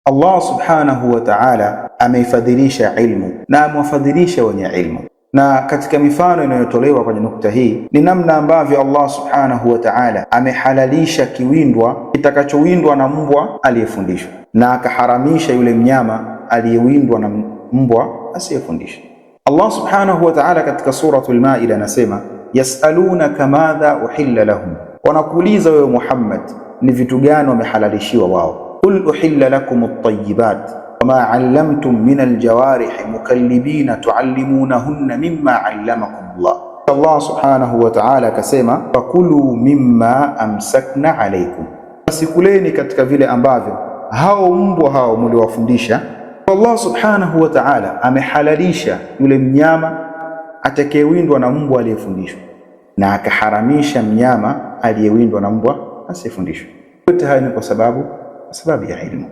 Allah subhanahu wa ta'ala ameifadhilisha ilmu na amewafadhilisha wenye ilmu, na katika mifano inayotolewa kwenye nukta hii ni namna ambavyo Allah subhanahu wa ta'ala amehalalisha kiwindwa kitakachowindwa na mbwa aliyefundishwa na akaharamisha yule mnyama aliyewindwa na mbwa asiyefundishwa. Allah subhanahu wa ta'ala katika Suratul Maida anasema, yasalunaka madha uhilla lahum, wanakuuliza wewe Muhammad, ni vitu gani wamehalalishiwa wao. Qul uhilla lakum at-tayyibat wama allamtum min aljawarihi mukallibina tuallimunahunna mimma allamakum Allah. Allah subhanahu wa ta'ala akasema, fakulu mimma amsakna alaykum, basi kuleni katika vile ambavyo hao mbwa hao muliwafundisha. Allah subhanahu wa ta'ala amehalalisha yule mnyama atakayewindwa na mbwa aliyefundishwa na akaharamisha mnyama aliyewindwa na mbwa asiyefundishwa. Yote haya ni kwa sababu ya ilmu.